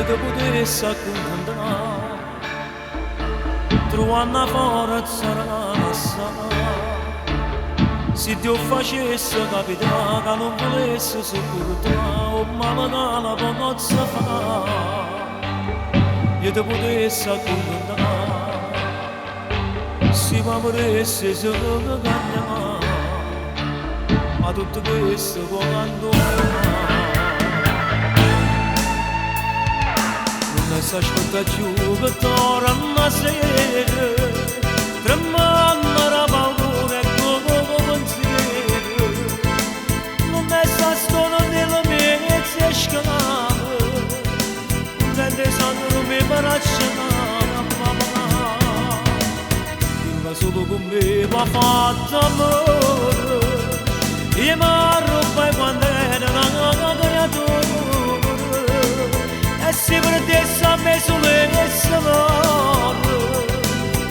Io te potessi accontentare, trovando una forza da lassare. Se Dio facesse capitare che non volesse sopportare, o male che la pozza fare, io te potessi accontentare, se mi volessi solo cagnare, ma tutto questo quando non si aspetta più che torna a sera, tremando la paura e come pensiero, non è storia nella mia scala, non è sanno mi braccia mamma, che solo con me va fatta amore, io mi rubo quando era una creatura, e se perdesse a me solo e amore,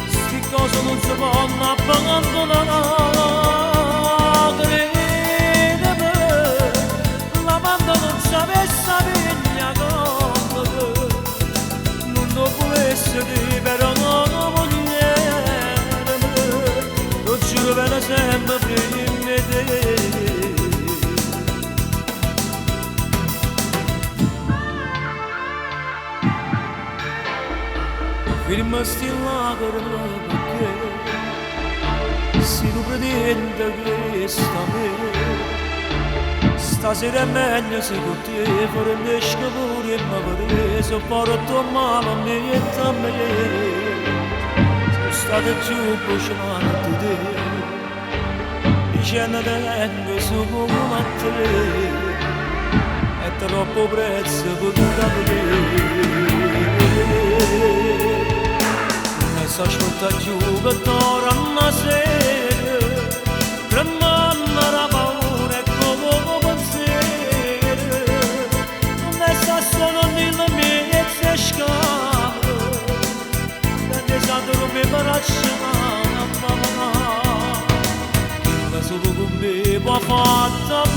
sti cose non si possono abbandonare. Credimi, la banda non sapesse pigliare, non lo volesse dire però non vogliermi, lo giuro per sempre prima di te. Firma sti lacrime perché se tu pretendi che sta me, stasera è meglio se con te fornisco pure e mi vedere, se porto male a me e a me, sono stato più bruciato di te, dicendo tengo su come a te, è troppo prezzo per capire. Non si aspetta più che torna sera, tremando la paura e come pensiero, non è solo nella mia scala, non è stato mi braccia mamma, che solo con me può fatta.